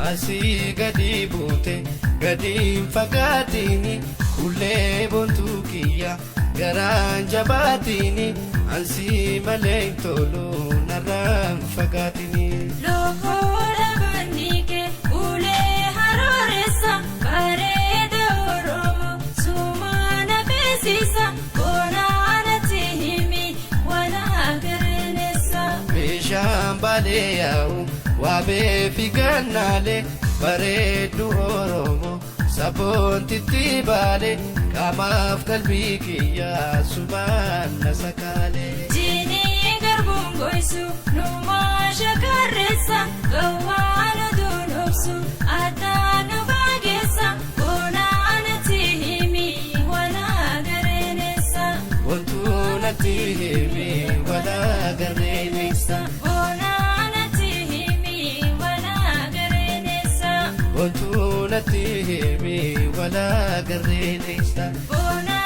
Maasii gadi buute gadi hin fagaatini ullee boontuu kiyya garaan jabaatini ansii malee hin tolu narraan fagaatini. Lookoo dhaabbanni kee ulee harooreessa bareeda Oromoo sumaana beeksisa bonaanatti himi waan agareenessa. Bishaan baalee yaa'u waabee fi gannaalee bareeddu Oromoo saboontitti baalee qaamaaf qalbii kiyyaa sumaan na sakaalee. Jiini garbuun goisu numaa shakarreessa gawwaan dunuubsu addaanu baageessa bonaanatti himi waan agareenessa. Wantuu natti himi waan agarreenessa. Bonaanatti himi waan agareenessa. Wantuu natti himi waan agarreenessa. Bonaanatti.